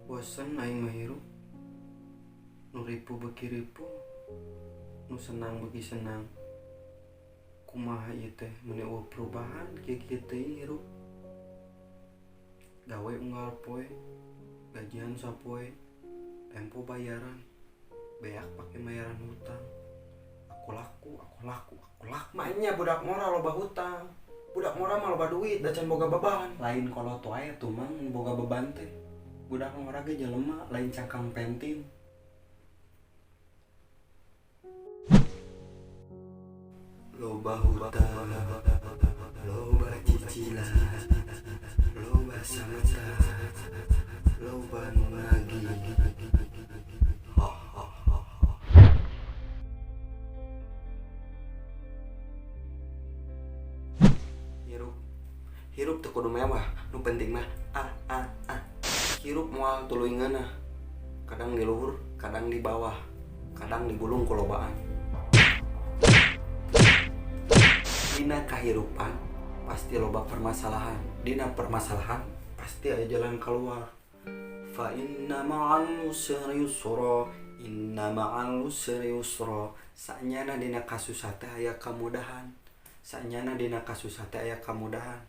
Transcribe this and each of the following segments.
Bosen aing mah hirup. Nu ripuh beuki ripuh, nu senang beuki senang. Kumaha ieu teh meuni eueuh perubahan kieu-kieu teuing hirup. Gawe unggal poe, gajian sapoe, tempo bayaran, beak pake mayaran hutang. Aku laku, aku laku, aku laku. Maenya budak ngora loba hutang. Budak ngora mah loba duit da can boga beban. Lain kolot wae atuh mang mun boga beban teh. Budak ngora ge jelema lain cangkang pentin. Loba hutang, loba cicilan, loba sameta, loba nu nagih. Hirup, hirup teu kudu mewah, nu penting mah a a a. Hirup moal tuluy ngeunah, kadang di luhur, kadang di bawah, kadang digulung ku lobaan. Dina kahirupan pasti loba permasalahan, dina permasalahan pasti aya jalan kaluar. Fa inna ma'al usri yusra, inna ma'al usri yusra. Sanyana dina kasusah teh aya kamudahan. Sanyana dina kasusah teh aya kamudahan.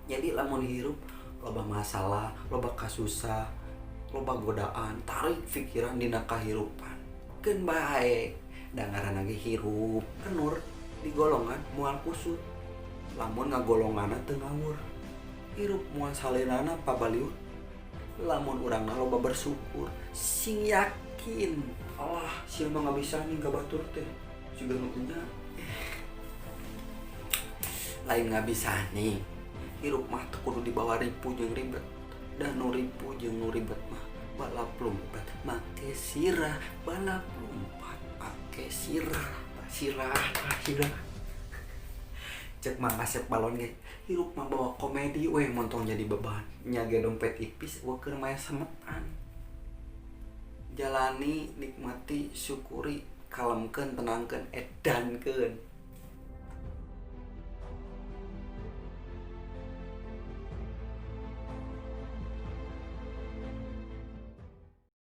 Jadi lamun hirup loba masalah, loba kasusah, loba godaan, tarik pikiran dina kahirupan. Keun bae da ngaranna ge hirup. Kenur di golongan moal kusut. Lamun ngagolonganna teu ngawur. Hirup moal salilana pabaliut. Lamun urangna loba bersyukur, sing yakin. Alah, sia mah ngabisa ning ka batur teh. Siga nu nya. Lain ngabisa nih. Hirup mah teu kudu dibawa ripuh jeung ribet. Da nu ripuh jeung nu ribet mah balap lumpat make sirah, balap lumpat make sirah, sirah, sirah. Cek Mang Asep Balon ge, hirup mah bawa komedi we montong jadi beban. Nya ge dompet ipis eueuh keur maya semetan. Jalani, nikmati, syukuri, kalemkeun, tenangkeun, edankeun.